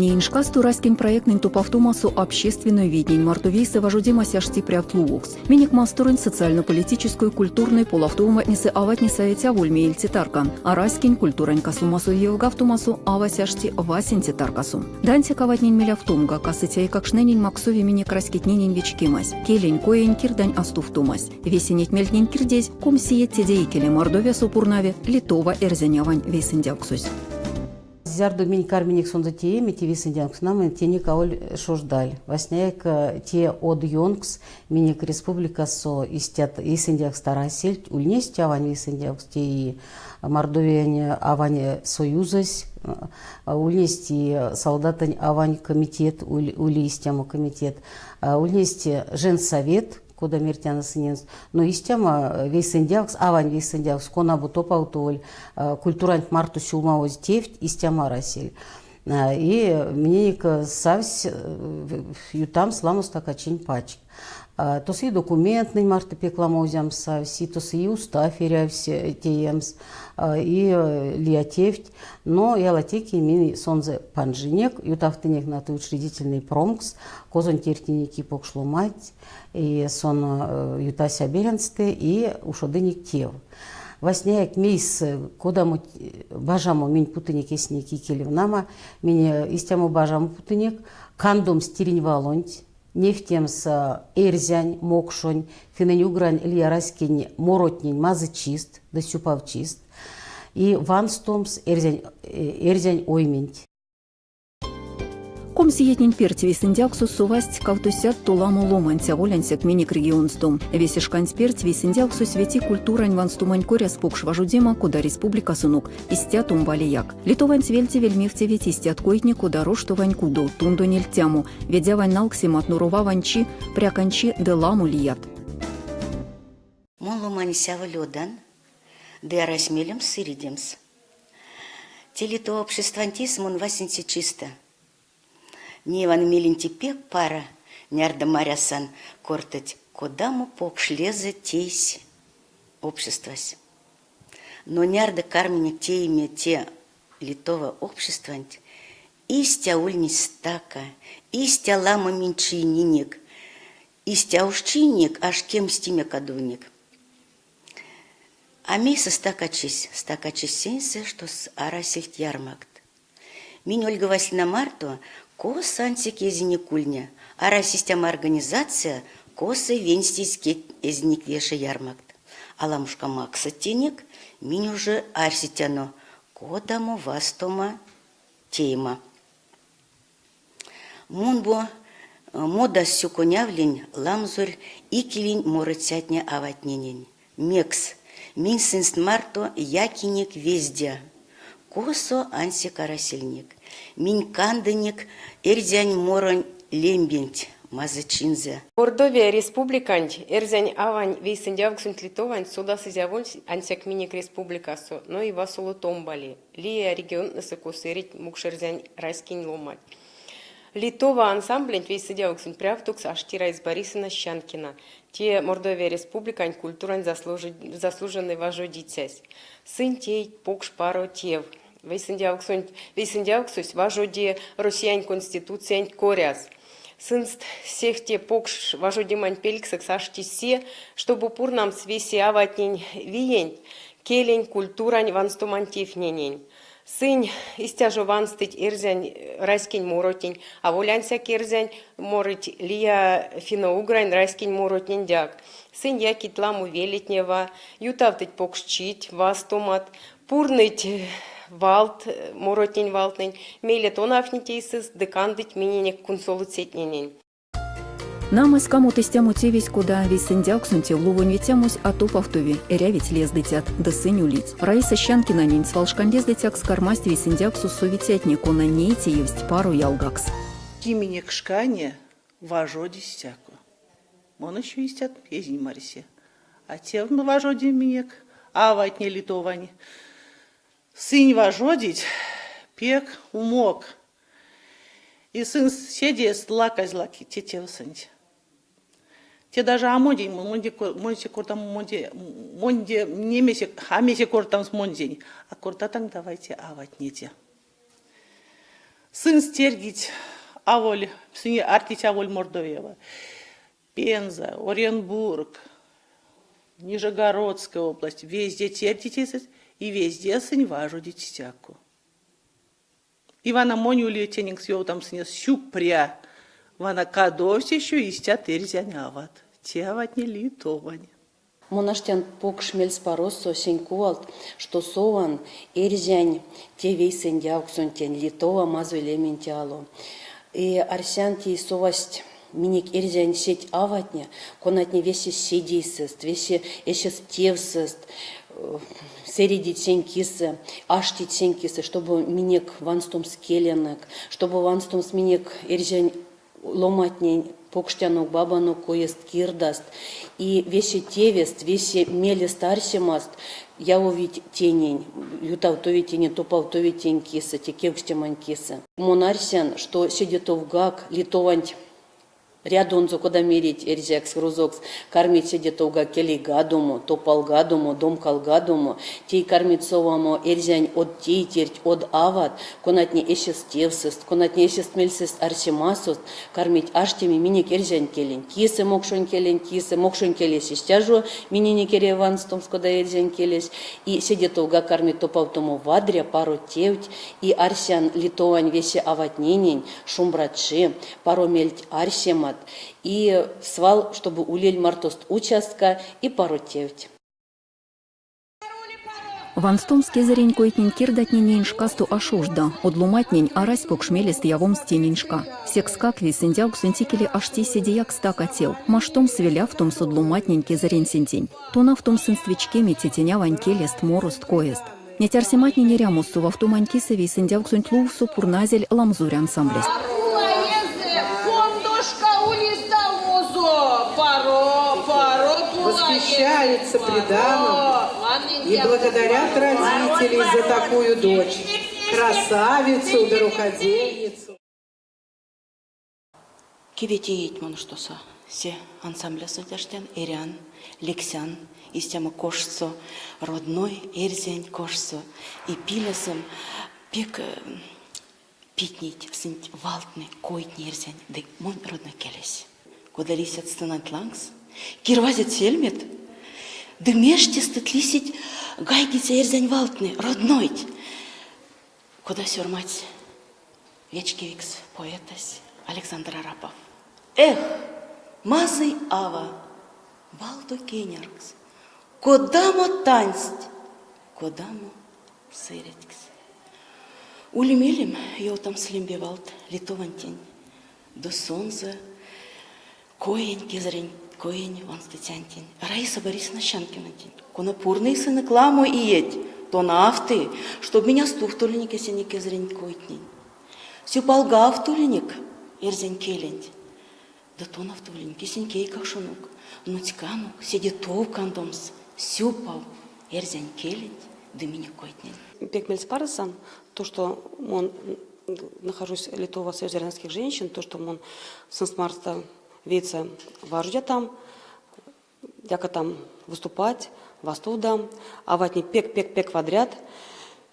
Неень шкасто раськень проекттнэнь топавтомасо общественной вийтнень марто вейсэ важодемась ашти прявт лувокс. Минек масторонть социально-политической, культурной полавтовоматнесэ аватне саить аволь меельце тарка, а раськень культурань касомасо виевгавтомасо авась ашти васенце таркасо. Ды ансяк аватнень мелявтомга касыця эйкакштненень максови минек раськетненень вечкемась, келень, коень, кирдань а стувтомась. Весе неть мельтнень кирдезь, 20 иеть теде икеле Мордовиясо пурнави Литова эрзянь авань вейсэндявксось. Зярдо минь карминек сонзэ тееме, те вейсэндявкс нам тенек аволь шождаль. Васняяк те од ёнкс минек республикасо истят вейсэндявкст арасельть, ульнесть авань вейсэндявкст, те Мордовиянь авань союзось, ульнесть и солдатонь авань комитет, ули истямо комитет, ульнесть женсовет, кода мертяно сыненст. Но истямо вейсэндявкс, авань вейсэндявкс, кона бу топавтоволь культуранть марто сюлмавозь тевть, истямо арасель. И миненек савсь ютамс ламо стакачинь пачк. Тосо и документнэнь марто пек ламо озямс савсь, и тосо и устав эрявсь теемс, и лия тевть. Но ялатеке минь сонзэ панжинек, ютавтынек на учредительный промкс, козонь тертинек и покш ломанть, И сон ютась а беряньстэ и ушодынек тев. Васняяк мейс кодамо бажамо минь путынек эсенек икелев нама, минь истямо бажамо путынек кандомс тиринь валонть, невтемс эрзянь, мокшонь, финнэнь-угрань лия раськень моротнень мазычист ды сюпавчист и ванстомс эрзянь, эрзянь ойменть. 20 иетнень перть вейсэндявксос совасть кавтосядто ламо ломанть, аволь ансяк минек регионсто. Весе шканть перть вейсэндявксось вети культурань ванстомань коряс покш важодема, кода республикасонок, истя томбалеяк. Литованть вельде вельмевтевить истят койтне, кода Роштовань кудо, тундонь ильтямо, Ведявань налксемат, Норовавань чи, Прякань чи ды ламо лият. Мон ломанесь аволь одан, ды арась мелем сыредемс. Те лито обществанть мон васенце чистэ. Неяван мелень пек пара, нярдо марясан, кортыть, кодамо покш лезэ тейсь обществась. Но нярдо карминек тееме те Литова обществанть, истя ульнесь стака, истя ламо минь чийнинек, истя уш чийнинек, аж кемстиме кадовинек. А мейсэ стакачись? Стакачись сеньсэ, што арасельть ярмакт. Минь Ольга Васильевна марто косо ансяк эзинек ульне, арась истямо организация, косо венстизь кедь эзинек веше ярмакт. Аламошка максыть тенек, минь уже арсетяно, кодамо вастома теема. Мон бу модас сюконявлинь ламзурь икелень морыцятне аватненень. Мекс? Минь сынст марто якинек везде, косо ансяк арасельнек. Минь кандынек эрзянь моронь лембенть мазычинзэ. Мордовия Республиканть эрзянь авань вейсэндявксонть Литованть содасызь аволь ансяк минек республикасо, но и васоло томбале. Лия регионтнэсэ косо эрить мокшэрзянь раськень ломанть. Литова ансамблянть вейсэндявксонть прявтокс ашти Раиса Борисовна Щанкина. Те Мордовия Республикань культурань заслуженной важодицясь. Сынь теить покш паро тев. Вейсэндявксонть вейсэндявксось важоди Россиянь Конституциянть коряс. Сынст сехте покш важодемань пельксэкс ашти се, штобу пурнамс весе аватнень виенть, келень, культурань ванстомань тевтненень. Сынь истя жо ванстыть эрзянь раськень моротнень, аволь ансяк эрзянь морыть лия финно-угрань раськень моротненьдяк. Сынь якить ламо велетнева, ютавтыть покшчить, вастомат, пурныть валт, моротнень валтнэнь, мейле тонавтнить эйсэст ды кандыть миненек кунсолыцятненень. Нама, ськамот истямо тевесь, кода вейсэндявксонь тевлувонь ветямось а топавтови, эрявить лездыцят, ды сынь улить. Раиса Щанкинанень свалшкань лездыцякс кармасть вейсэндявксос совицятне, кона ней теевсть паро ялгакс. Те минек шкане важоди стяко. Мон еще истят эзинь марсе. А те важоди минек аватне литовань. Сынь важодить пек умок. И сынст седест лаказь лаки те тевсэнть. Те даже а монь, монь кортамо монь, монь не месе, а месе кортамс монь а кортатан давайте аватнеде. Сынст тердить аволь, сынь ардтнить аволь Мордовиява. Пенза, Оренбург, Нижегородская область. Везде тердить эсест и везде сынь важодить стяко. Ивана монь ули тенек ёвтамс сюкпря. Вана кадовсть еще истят эрзянь ават. Те аватне литовань. Мон аштян покш мельспаросо сень кувалт, што сован эрзянь те вейсэндявксонтень Литова мазый лементь ало. И арсян тей совасть минек эрзянь сеть аватне, конатне весе седейсэст, весе эсест тевсэст сэредить сень кисэ, аштить сень кисэ, чтобы минек ванстомс келенек, чтобы ванстомс минек эрзянь ломатнень покштянок, бабанок коест, кирдаст. И весе тевест, весе мелест, арсемаст явовить тенень, ютавтовить тенень, топавтовить тень кисэ, те кевкстемань кисэ. Мон арсян, што седе товгак Литованть рядонзо, кода мерить эрзякс, рузокс, кармить седе товгак келейгадомо, топалгадомо, домкалгадомо, тей кармить совамо эрзянь од тейтерть, од ават, конатне эсест тевсэст, конатне эсест мельсэст арсемасост кармить аштеме минек эрзянь келенть кисэ, мокшонь келенть кисэ, мокшонь келесь истя жо миненек эряви ванстомс, кода эрзянь келесь, и седе товгак кармить топавтомо вадря, паро тевть, и арсян Литовань весе аватненень шумбрачи, паро мельть арсемат, и свал, чтобы улель мартост уцяска и паро тевть. Ванстомс кезэрень койтнень кирдатнень неень шкасто а шожда. Од ломатнень арась покш мелест явомс тенень шка. Секскак вейсэндявксонть икеле ашти седеяк стака тев, маштомс велявтомс од ломатнень кезэренсентень, тонавтомс сынст вечкеме тетянь-авань келест, морост, коест. Неть арсематнень эрямос совавтомань кисэ вейсэндявксонть лувсо пурназель Ламзурь ансамблясь. Восхищаются приданым и благодарят родителей за такую дочь, красавицу да рукодельницу. Кеветееть мон штосо се ансамблясонть аштян, эрян, лексян истямо коштсо, родной эрзянь коштсо. И пилесэм пек питнейть сынть валтнэ, койтне эрзянь ды монь родной келесь. Кода лисят сценанть лангс, кирвазят сельмет, ды мештестэть лисить гайгиця эрзянь валтнэ, роднойть. Кода сёрмадсь вечкевикс поэтэсь Александр Арапов. Эх, мазый ава, валдо кеняркс, кодамо тансть, кодамо сэредькс. Ули мелем ёвтамс лембе валт Литовантень ды сонзэ коень кезэрень коень ванстыцянтень Раиса Борисовна Щанкинантень, кона пурны сынек ламо иеть, тонавты, чтоб минь а стувтолинек эсенек кезэрень койтнень. Сюпалгавтолинек эрзянь келенть, ды тонавтовлинек эсенек эйкакшонок, нуцьканок седе тов кандомс сюпав эрзянь келенть ды минек койтнень. Пек мельспаросан, то, что мон нахожусь Литова Союз эрзянских женщин, то, что мон сынст марто вейсэ важодя там, яка там выступать, вастовда, аватне пек-пек-пек вадрят,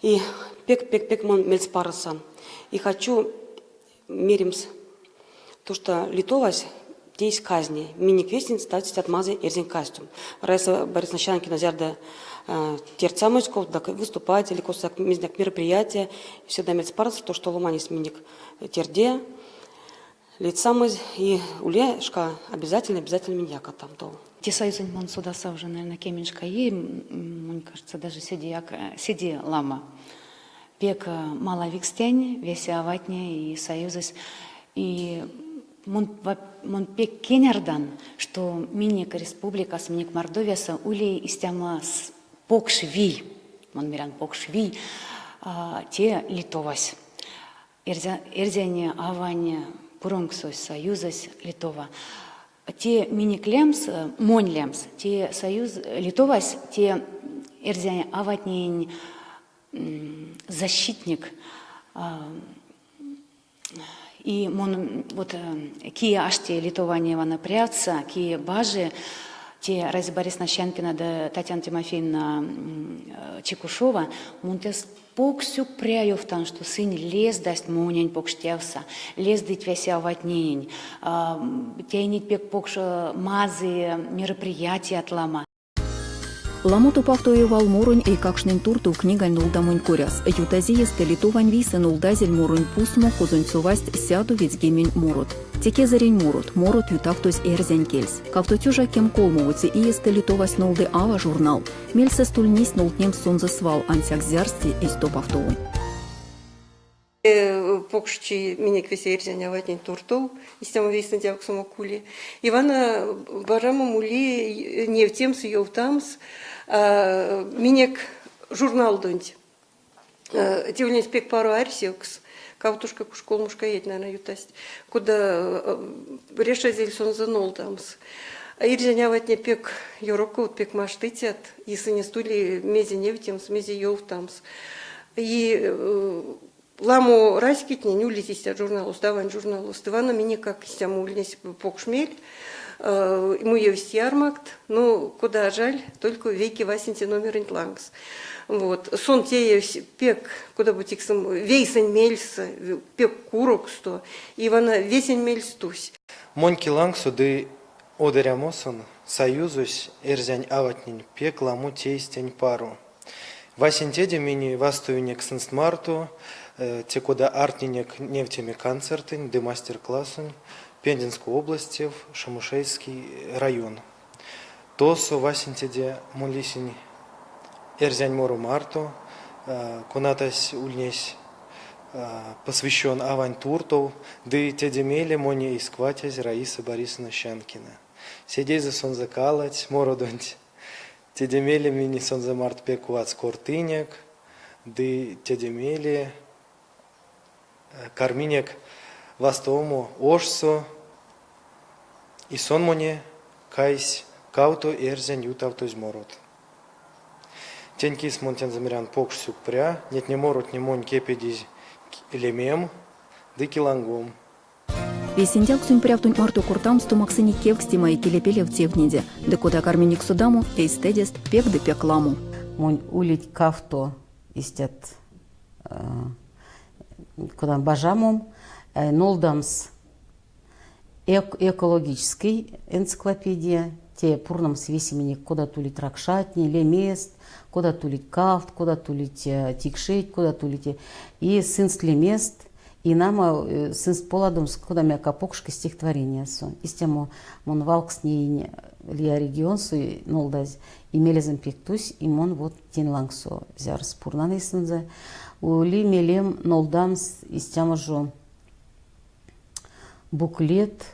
и пек-пек-пек мон мельспаросан. И хочу меремс то, что Литовась тейсь казне. Минек весень стать мазый эрзянь костюм. Раиса Борисовна Щанкина зярдо тердьсамось выступать или косо мероприятие, всегда мельспароса, то, что ломанесь минек терде, лецамось и уле шка обязательно, обязательно минь якатам тов. Те союзонть мон содаса уже, наверное, кеменьшка ие, мне кажется, даже седеяк седе ламо. Пек малавикс тень весе аватне и союзось. И мон пек кенярдан, что минек республикас, минек Мордовиясо ули истямо покш вий, мон мерян покш вий, те Литовась. Эрзянь авань пуромксось, союзось Литова. Те минек лемс, монь лемс, те союз Литовась, те эрзянь аватнень защитник. И мон вот кие ашти Литованиева прявтса, кие бажи, Те Раиса Борисовна Щанкина ды Татьяна Тимофеевна Чекушова, мон тест покш сюкпря ёвтан, што сынь лездасть монень покштявса, лездыть весе аватненень, тейнить пек покш мазый мероприятият ламо. Ламо топавтови валморонь эйкакштнень туртов книгань нолдамонь коряс. Ютазь иестэ Литовань вийсэ нолдазель моронь пусмо, козонь совасть 190 морот. Те кезэрень морот, морот ютавтозь эрзянь кельс. Кавто тёжа кемколмовоце иестэ Литовась нолды Ава журнал. Мельсэст ульнесь нолдтнемс сонзэ свал, ансяк зярс те эзь топавтово. Покшчи минек весе эрзянь аватнень туртов, истямо вейсэндявксомо ули. Ивана бажамом ули невтемс, ёвтамс минек журналдонть. Те ульнесь пек паро арсевкс. Кавтушка куш колмошка иеть, наверное, ютасть, кода решазель сонзэ нолдамс. Эрзянь аватне пек ёроковт, пек маштыцят, и сынест ули мезе невтемс, мезе ёвтамс. И ламо раськетнень улить истят журналост, авань журналост. Ивана минекак истямо ульнесь покш мель. Муевсть ярмакт, но кода жаль, только вейке васенце номерэнть лангс. Вот. Сон теевсь пек, кода-бути вейсэнь мельсэ, пек куроксто. Ивана весень мельс тусь. Монь ки лангсо ды од эрямосон союзось эрзянь аватнень пек ламо тейсь тень паро. Васенцеде минь вастовинек сынст марто, те кода ардтнинек невтеме концертэнь ды мастер-классонь Пензенской областев, Шамушейский район. Тосо васенцеде мон лисинь эрзянь моро марто, конатась ульнесь посвящен авань туртов, ды теде мейле монь эйс кватязь Раиса Борисовна Щанкина. Седейзэ сонзэ каладсь мородонть. Теде мейле минь сонзэ марто пек куватьс кортынек, ды теде мейле карминек вастовомо ошсо, и сон моне кайсь кавто эрзянь ютавтозь морот. Тень кис мон тензэ мерян покш сюкпря, нетне моротне монь кепедизь лемем ды килангом. Вейсэндявксонь прявтонть марто кортамсто максынек кевкстема икелепелев тевтнеде, ды кода карминек содамо, эйстэдест пек ды пек ламо. Монь улить кавто истят кода бажамом нолдамс экологической энциклопедия, те пурнамс весе минек кодат улить ракшатне, лемест, кодат улить калт, кодат улить тикшеть, кодат улить и сынст лемест. И нама сынст поладомс кодамояк а покшке стихотворениясо. Истямо мон валкс неинь лия регионсо нолдазь, и мелезэм пек тусь, и мон вот тень лангсо зярс пурнан эйсэнзэ. Ули мелем нолдамс истямо жо буклет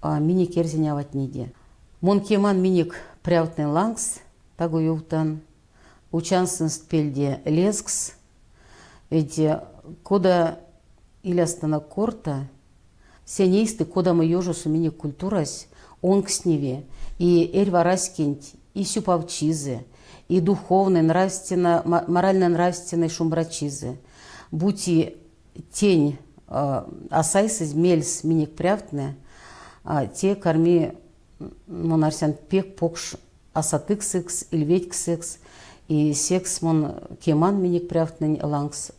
минек эрзянь аватнеде. Мон кеман минек прявтнэнь лангс, таго ёвтан, учан сынст пельде лезкс. Ведь кода илястано корта, сень эйстэ, кодамо ёжосо минек культурась онкстневи и эрьва раськенть и сюпавчизэ, и духовной, нравственно, морально-нравственной шумбрачизэ. Бути тень а сайсызь мельс минек прявтнэ, те карми, мон арсян, пек покш асатыксэкс, ильведьксэкс, и секс мон кеман минек прявтнэнь лангс.